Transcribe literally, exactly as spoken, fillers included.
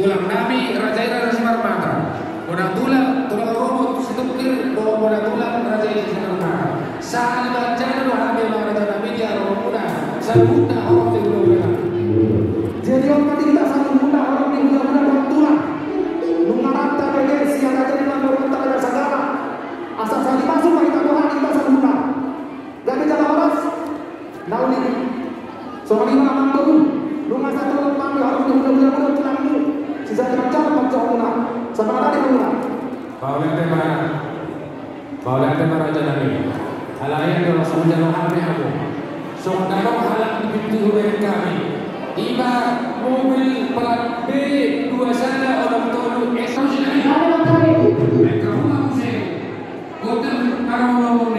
Tulang nami raja i Raja Simarmata. Bona tulang, tulang rorobot Situngkir dohot bona tulang raja i Simarmata. Sahat ma jala do hami ma raja nami di haroromuna. Saluhutna horong di hulahula. Jadi on ma di hita saluhutna horong di hulahula dohot tulang. Nunga rata bege sian raja i ma dohot raja sagala. Asa sahat i masuk ma hita dohot hita saluhutna. Gabe jala horas. Na uli. Songon i ma amang boru. Nunga sahat tu amang boru, horong di hulahula, tulangmu. Sisa jalan-jalan manjalo muna. Sama ada di muna. Mauliate ma. Mauliate ma raja nami. Alai anggo so manjalo hami hamu. Songon na adong halak di pintu hubaen hami. Ima mobil plat B dua sada onom tolu S. Hami ma tadi. Mereka rumah musik. Hotel Karawamangun.